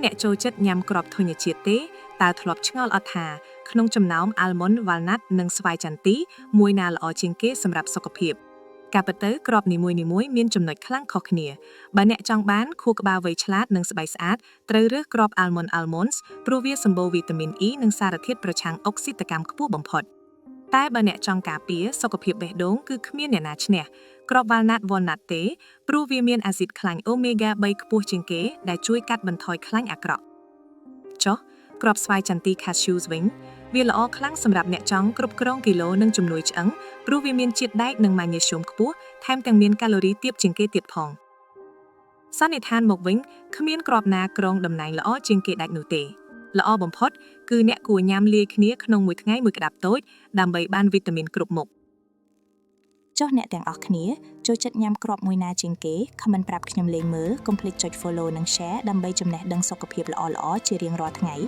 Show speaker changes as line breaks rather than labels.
អ្នកចូលចិត្តញ៉ាំគ្រាប់ធញ្ញជាតិទេតើធ្លាប់ឆ្ងល់អត់ថាក្នុងចំណោម almond walnut និងស្វាយចន្ទីមួយណាល្អជាងគេសម្រាប់សុខភាពការពិតទៅគ្រាប់នីមួយៗមានចំណុចខ្លាំងខុសគ្នាបើអ្នកចង់បានខួរក្បាលវៃឆ្លាតនិងស្បែកស្អាតត្រូវរើសគ្រាប់ almond almonds ព្រោះវាសម្បូរវីតាមីន E និងសារធាតុប្រឆាំងអុកស៊ីតកម្មខ្ពស់បំផុតតែបើអ្នកចង់ការពារសុខភាពបេះដូងគឺគ្មានអ្នកណាឈ្នះគ្រាប់ walnut walnut ទេព្រោះវាមានអាស៊ីតខ្លាញ់ omega 3ខ្ពស់ជាងគេដែលជួយកាត់បន្ថយខ្លាញ់អាក្រក់ចុះគ្រាប់ស្វាយចន្ទី cashews វិញវាល្អខ្លាំងសម្រាប់អ្នកចង់គ្រប់គ្រងគីឡូនិងជំនួយឆ្អឹងព្រោះវាមានជាតិដែកនិងម៉ាញ៉េស្យូមខ្ពស់ថែមទាំងមានកាឡូរីទាបជាងគេទៀតផងសន្និដ្ឋានមកវិញគ្មានគ្រាប់ណាគ្រងតំណែងល្អជាងគេដាច់នោះទេល្អបំផុតគឺអ្នកគួរញ៉ាំលាយគ្នាក្នុងមួយថ្ងៃមួយក្តាប់តូចដើម្បីបានវីតាមីនគ្រប់មុខ
ចុះអ្នកទាំងអស់គ្នាចូលចិត្តញ៉ាំគ្រាប់មួយណាជាងគេ comment ប្រាប់ខ្ញុំលេងមើលកុំភ្លេចចុច follow និង share ដើម្បីចំណេះដឹងសុខភាពល្អៗជារៀងរាល់ថ្ងៃ។